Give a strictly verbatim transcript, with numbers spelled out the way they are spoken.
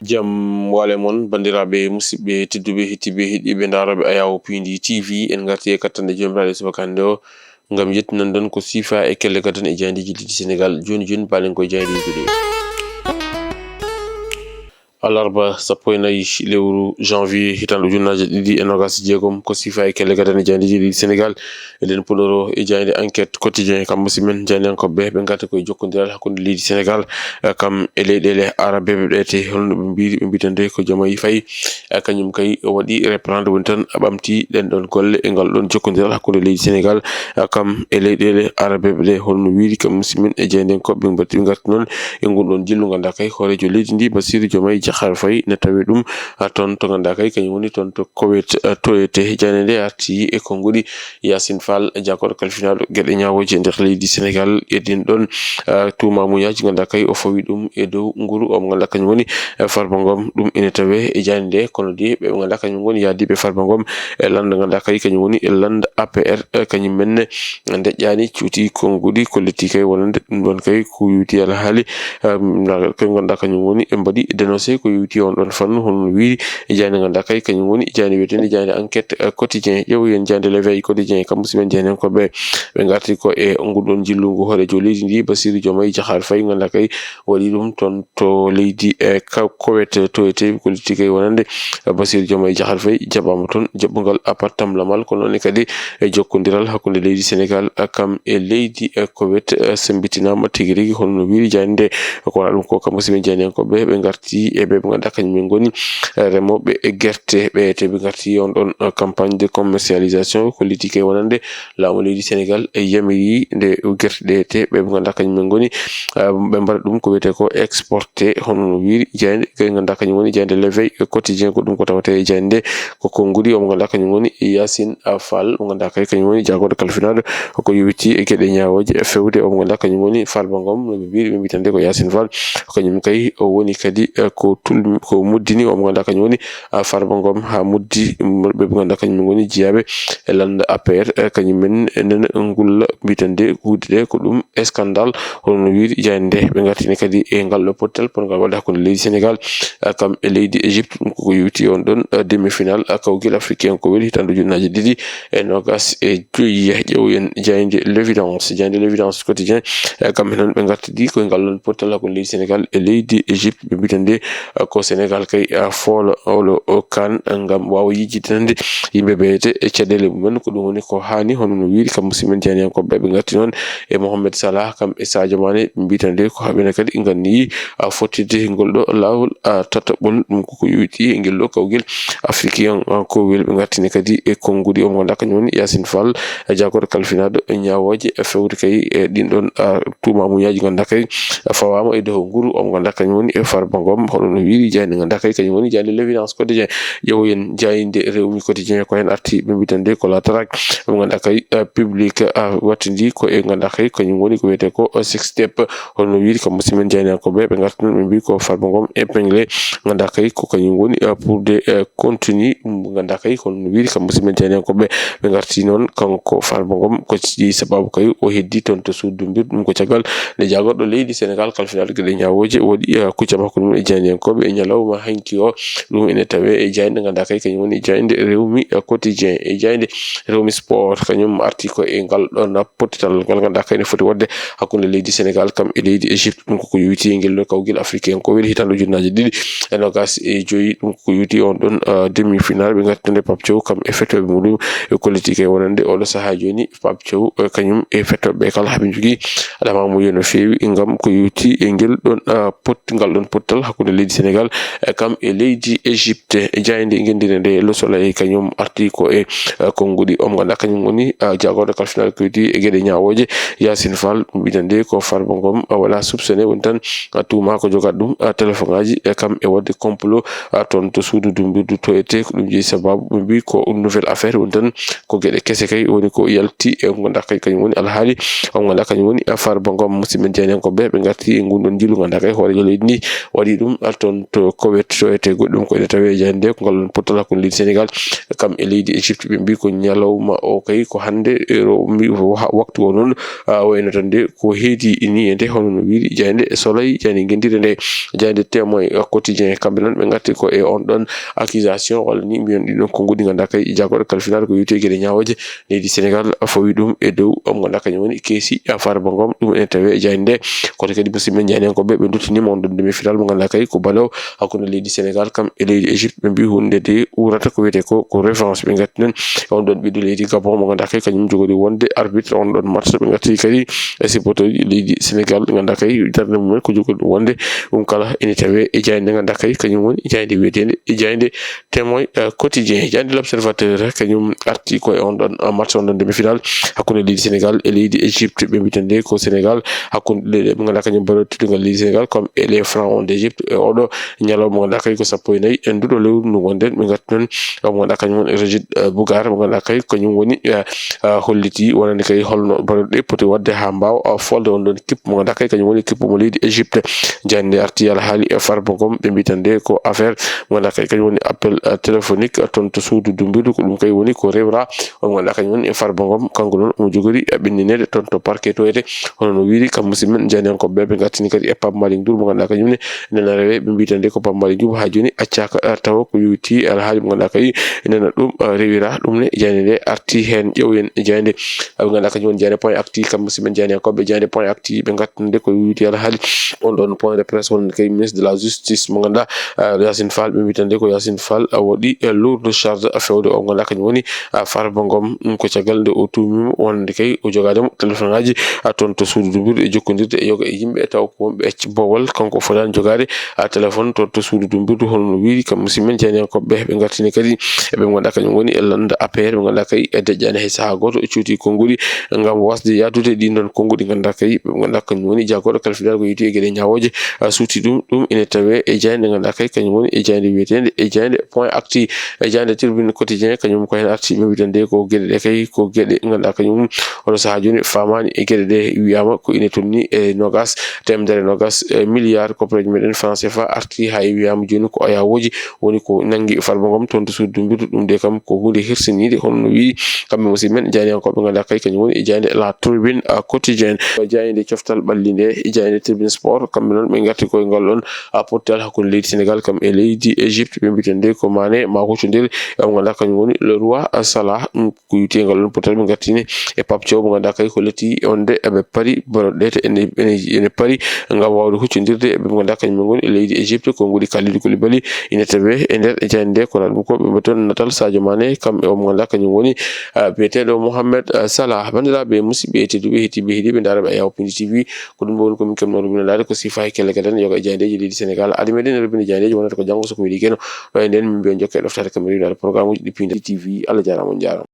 Jam wale mon, banndiraaɓe, musidɓe tedduɓe, heɗtiiɓe, heɗiiɓe, ndaarooɓe Ayawo Piindi T V. En ngarti e kattanɗe Joomiraaɗo e subaka hannde o, ngam yettinan ɗon ko siifa e kelle gadane e jaayndeeji leydi Senegaal. Jooni jooni, paalen ko e jaayndeeji ɗi. Alarba sappo e nayi lewru janvier, hitaande ujunnaaje ɗiɗi e noogaas e jeegom, ko siifa e kelle gadane e jaayndeeji leydi Senegaal. Eɗen puɗɗoroo e jaaynde Enquête Quotidien, kam musidɓe men jaayndiyankooɓe ɓe, ɓe ngarti ko e jokkondiral hakkunde leydi Senegaal, eh, kam e leyɗeele aarabeeɓe ɗe, te holno ɓe mbiiri, ɓe mbiyata nde ko Diomaye Faye, eh, kañum kay o waɗi référendum, woni tan a ɓamti ɗen ɗon golle e ngal ɗon jokkondiral hakkunde leydi Senegaal, eh, kam e leyɗeele aarabeeɓe ɗe, holno wiiri kam musidɓe men e jaayndiyankooɓe ɓe, mbaɗti ɓe ngarti noon e ngun ɗon jillu, nganndaa kay hooreejo leydi ndi, Bassirou Diomaye Diakhar Faye, ne tawi ɗum, ah, toon to nganndaa kay kañum woni toon to Koweït, ah, toyete. Jaaynde nde arti e konnguɗi Yacine Fall, jaagorɗo kalfinaaɗo geɗe ñaawooje nder leydi Senegaal, e ɗin ɗon, ah, tuuma muñaaji, nganndaa kay o fawi ɗum e dow nguru o mo nganndaa kañum woni, eh, Farba Ngom. Ɗum ene tawee e jaaynde nde, kono de ɓe ɓe nganndaa kañum woni yaadiiɓe Farba Ngom e lannda nganndaa kay kañum woni e lannda A P R, eh, kañum men ne ndeƴƴaani, cuuti konnguɗi, kolliti kay wonande ɗum ɗon kay ko yowiti alhaali, em, na-, ko nganndaa kañum woni, ɓe mbaɗi dénoncé ko yowiti on ɗon fannu, hono no wiiri e jaaynde nganndaa kay kañum woni jaaynde wiyeteende jaaynde Enquête, eh, Quotidien. Ƴeewoyen jaaynde L'Éveil Quotidien, kam musidɓe men jaayndiyankooɓe, ɓe ngarti ko e ngun ɗon jillu ngu hooreejo leydi ndi, Bassirou Diomaye Diakhar Faye, nganndaa kay waɗi ɗum toon to leydi, eh, Ka-, Koweït, toyete, kolliti kay wonande, eh, Bassirou Diomaye Diakhar Faye jaɓaama toon jaɓɓungal, ah, pattamlamal, ko noon ne kadi e jokkondiral hakkunde leydi Senegaal, ah, kam e leydi, eh, Koweït, eh, semmbitinaama tigi rigi, hono no wiiri jaaynde nde. Ko wonaa ɗum ko, kam musidɓe jaayndiyankooɓe, ɓe ngarti e ɓe ɓe nganndaa kañum en ngoni, eh, remooɓe e gerte ɓe, te ɓe ngarti on ɗon, eh, campagne de commercialisation, kolliti kay wonande laamu leydi Senegaal e yamiri nde gerte ɗe, te ɓe ɓe nganndaa kañum en ngoni, eh, ɓe mbaɗa ɗum ko wiyetee ko exporté, hono no wiiri jaaynde nde nganndaa kañum woni jaaynde L'Éveil Quotidien. Ko ɗum ko tawetee e jaaynde nde, ko konnguɗi o mo nganndaa kañum woni Yacine, ah, Fall, mo nganndaa kay kañum woni jaagorɗo kalfinaaɗo ko yowiti e geɗe ñaawooje e fewde, o mo nganndaa kañum woni Farba Ngom, no ɓe mbiiri, ɓe mbiyata nde ko Yacine Fall. Kañum kay o woni kadi, eh, ko tul-, ko muddini o mo nganndaa kañum woni, ah, Farba Ngom haa muddi, ɓe ɓe nganndaa kañum en ngoni jiyaaɓe e lannda A P R, eh, kañum men nana ngulla, mbiyata nde kuuɗe ɗe ko ɗum scandale, hono no wiiri jaaynde nde. Ɓe ngartini kadi e ngal ɗo pottal potngal waɗde hakkunde leydi Senegaal, eh, kam e leydi Égypte, ɗum koko yowiti on ɗon, eh, demi-finale, eh, kawgel africain ko weli hitaande ujunnaaje ɗiɗi e noogaas e joyi. Ƴeewoyen jaaynde L'Évidence, jaaynde L'Évidence Quotidien, eh, kamɓe noon ɓe ngartidi ko e ngal ɗon pottal hakkunde leydi Senegaal e leydi Égypte, ɓe mbiyata nde, eh, ko Senegaal kay, eh, foola olo o kan, eh, ngam waawa yejjitande yimɓe ɓe te e caɗeele mumen. Ko ɗum woni ko haani, hono no wiiri kam musidɓe men jaayndiyankooɓe ɓe, ɓe ngarti noon e Mohamed Salah, kam e Sadio Mané, ɓe mbiyata nde ko haɓena kadi nganniyi, ah, fottitde ngol ɗo laawol, ah, tataɓol, ɗum koko yowiti e ngel ɗo kawgel africain, ah, kowel. Ɓe ngartini kadi e konnguɗi o mo nganndaa kañum woni Yacine Fall, eh, jaagorɗo kalfinaaɗo e ñaawooje, eh, fewde kay e ɗin ɗon, ah, tuuma muñaaji nganndaa kay, eh, fawaama e dow nguru o mo nganndaa kañum woni e Farba Ngom, hono no wiiri jaaynde nganndaa kay kañum woni jaaynde L'Évidence Quotidien. Ƴeewoyen jaaynde Rewmi Quotidien, ko heen arti, ɓe mbiyata nde ko la traque mo nganndaa kay, eh, public, ah, wattidi ko e nganndaa kay kañum woni ko wiyetee ko, eh, sextape. Hono no wiiri kam musidɓe men jaayndiyankooɓe, ɓe ngarti noon ɓe mbii ko Farba Ngom épinglé, nganndaa kay ko kañum woni, eh, pour de, eh, contenu, ɗum nganndaa kay hono no wiiri kam musidɓe men jaayndiyankooɓe. Ɓe ngarti noon kanko Farba Ngom ko jeyi sababu kay o heddi toon to suudu dummbirdu ɗum ko caggal nde jaagorɗo leydi Senegaal kalfinaaɗo geɗe ñaawooje waɗi, eh, kuccam hakkunde mum e jaayndiyankooɓe e ñalawma hanki o. Ɗum ene tawee e jaaynde nganndaa kay kañum woni jaaynde Rewmi, eh, Quotidien, e jaaynde Rewmi Sport, kañum arti ko e ngal ɗon pottital ngal nganndaa kay ne foti waɗde hakkunde leydi Senegaal kam e leydi Égypte. Ɗum koko yowiti e ngel ɗo kawgel africain ko weli hitaande ujunnaaje ɗiɗi e noogaas e joyi. Ɗum koko yowiti on ɗon, ah, demi-finale. Ɓe ngarti nde Pape Thiaw kam e fetooɓe muɗum, e kolliti kay wonande oɗo sahaa jooni Pape Thiaw, eh, kañum e fetooɓe kala haɓe njogii ɗamamuye no feewi ngam ko yowiti e ngel ɗon, ah, pot-, ngal ɗon pottal hakkunde leydi Senegaal, eh, kam e leydi Égypte. E jaaynde ngenndire nde Le Soleil kañum arti ko e, eh, konnguɗi o mo nganndaa kañum woni, ah, jaagorɗo kalfinaaɗo ko yowiti e geɗe ñaawooje Yacine Fall, mbiyata nde ko Farba Ngom, ah, wala soupçonné, woni tan, ah, tuuma ko jogaade ɗum, ah, téléphone ngaaji, eh, kam e waɗde complot, ah, toon to suudu dummbirdu toyete. Ko ɗum jeyi sababu ɓe mbii ko une nouvelle affaire, woni tan ko geɗe kese kay woni ko yalti e ko nganndaa kay kañum woni alhaali o mo nganndaa kañum woni, ah, Farba Ngom. Musidɓe men jaayndiyankooɓe, ɓe ngarti e ngun ɗon jillu nganndaa kay hooreejo leydi ndi waɗi ɗum, ah, toon to Koweït, to etee goɗɗum ko ene tawee e jaaynde nde, ko ngal ɗoon pottal hakkunde leydi Senegaal kam e leydi Égypte. Ɓe mbii ko ñalawma o kay ko hannde, e ro-, mbi-, wa-, waktu o noon, a, wayno tan de ko heedi ni e nde, hono no wiiri jaaynde Soleil, jaaynde ngenndire nde, jaaynde Témoin Quotidien, kamɓe noon ɓe ngarti ko e on ɗoon accusation, walla ni mbiyon ɗi ɗoon konnguɗi ngannduɗaa kay jagorɗo kalfinaaɗo ko yowiti e geɗe ñaawooje leydi Senegaal fawi ɗum e dow, mo ngannduɗaa kañum woni Keesi Farba Ngom. Ɗum ene tawee e jaaynde nde. Kono kadi musidɓe men jaayndiyankooɓe ɓe nduttaniima on ɗoon demi-finale mo ngannduɗaa kay ko ballon hakkunde leydi Senegaal kam e leydi Égypte. Ɓe mbii huunde de uurata ko wiyetee ko, ko revanche. Ɓe ngarti noon on ɗoon ɓiɗɗo leydi Gabon mo ngannduɗaa kay kañum jogori wonde arbitre on ɗoon match. Ɓe ngarti kadi e supporterji leydi Senegaal ɓe ngannduɗaa kay darnde mumen ko jogori ɗum wonde. Ɗum kala ene tawee e jaaynde nde ngannduɗaa kay kañum woni jaaynde wiyeteende e jaaynde Témoin, eh, Quotidien, jaaynde L'Observateur, kañum arti ko e on ɗoon, eh, match on ɗoon demi-finale hakkunde leydi Senegaal e leydi Égypte. Ɓe mbiyata nde ko Senegaal hakkunde le-, ɓe ngannduɗaa kañum ballon teddungal leydi Senegaal comme et les Pharaons d'Égypte e oɗo ñalawma mo ngannduɗaa kay ko sappo e nayi e nduɗo lewru ndu ngonɗen. Ɓe ngarti noon mo ngannduɗaa kañum woni Régis, eh, Bougara mo ngannduɗaa kay kañum woni, eh, eh, holliti wonande kay holno ballon ɗe poti waɗde haa mbaawa, eh, folde on ɗoon équipe mo ngannduɗaa kay kañum woni équipe mo leydi Égypte. Jaaynde nde arti alhaali e Farba Ngom, ɓe mbiyata nde ko affaire mo ngannduɗaa kay kañum woni appel, eh, téléphonique, eh, toon to suudu dummbirdu. Ko ɗum kay woni ko rewra on mo ngannduɗaa kañum woni Farba Ngom. Kanko noon omo jogori, eh, ɓennineede toon to parquet to etee. Hono no wiiri kam musidɓe men jaayndiyankooɓe ɓe, ɓe ngartini kadi e Pape Malick Ndour mo ngannduɗaa kañum ne ene rewee. Ɓe mbiyata nde ko Pape Malick Ndour haa jooni accaaka, eh, tawa ko yowiti alhaali mo ngannduɗaa kay nana ɗum, eh, rewira ɗum ne jaaynde nde arti heen. Ƴeewen jaaynde, eh, ɓe ngannduɗaa kañum woni jaaynde Point Actu kam musidɓe men jaayndiyankooɓe jaaynde Point Actu ɓe ngartani nde ko yowiti alhaali on ɗoon point de presse wonande kay ministre de la justice mo ngannduɗaa, eh, Yacine Fall. Ɓe mbiyata nde ko Yacine Fall, eh, waɗi, eh, lourde charge, eh, fewde o mo ngannduɗaa kañum woni, eh, Farba Ngom. Ɗum ko caggal nde o tuumiima wonande kay o jogaade mo téléphone ngaaji, eh, toon to suudu dummbirdu e jokkondirde e yoga e yimɓe taw ko wonɓe e boowal. Kanko o fotaani jogaade, eh, téléphone toon to suudu dummbirdu. Hono no wiiri kam musidɓe men jaayndiyankooɓe ɓe, ɓe ngartini kadi e ɓe ngannduɗaa kañum woni e lannda A P R, ɓe ngannduɗaa kay e deƴƴaani hay sahaa gooto e cooti konnguɗi ngam waasde yahdude ɗiin ɗoon konnguɗi ngannduɗaa kay ɓe ngannduɗaa kañum woni jagorɗo kalfinaaɗo ko yowiti e geɗe ñaawooje, a, suuti ɗum. Ɗum ene tawee e jaaynde ngannduɗaa kay kañum woni e jaaynde wiyeteende e jaaynde Point Actu, e jaaynde Tribune Quotidien kañum ko heen arti. Ɓe mbiyata nde ko geɗe ɗe kay ko geɗe ngannduɗaa kañum oɗo sahaa jooni faamaani e geɗe ɗe. Wiyaama ko ine tolni e noogaas, teemedere noogaas, e milliard koppareeje meɗen franc C F A arti haa e wiyaama jooni ko ayawooji woni ko nanngi Farba Ngom toon to suudu dummbirdu. Ɗum de kam ko huunde hirsiniinde, hono no wiyi kamɓe musidɓe men jaayndiyankooɓe ngannduɗaa kay kañum woni e jaaynde La Tribune, a, Quotidienne. Jaaynde coftal ɓalli nde, jaaynde Tribune Sport, kamɓe noon ɓe ngarti koye ngal ɗoon, a, pottal hakkunde leydi Senegaal kam e leydi Égypte. Ɓe mbiyata nde ko Mané ma huccondir e mo ngannduɗaa kañum woni Leroy Salah. Ɗum ko yowiti e ngal ɗoon pottal ɓe ngartini e Pape Thiaw mo ngannduɗaa kay ko lati wonde eɓe pari ballon ɗe te ene, ene, ene pari ngam waawde huccondirde e ɓe mo ngannduɗaa kañum en ngoni e leydi Égypte, konnguɗi Kalidou Koulibaly ine tawee e nder jaaynde nde. Kono ɗum ko ɓe mbaɗi toon natal Sadio Mané kam e o mo ngannduɗaa kañum woni, ah, biyeteeɗo Mohamed, ah, Salah. Banndiraaɓe musidɓe e tedduɓe heɗiiɓe heɗiiɓe ndaaraaɓe Ayaw Pindi T V, ko ɗum ɗo woni ko min keɓnoo rubinandaade ko sifa e kelle kelle yoga e jaayndeeji leydi Senegaal. Adi meɗen e rubini jaayndeeji wonata ko janngo so ko weeli geno. Ɗo e nden min mbiyon jokke e ɗoftaade kam rewindaade programme uji ɗi Pindi T V. Allah jaaraama, on jaaraama.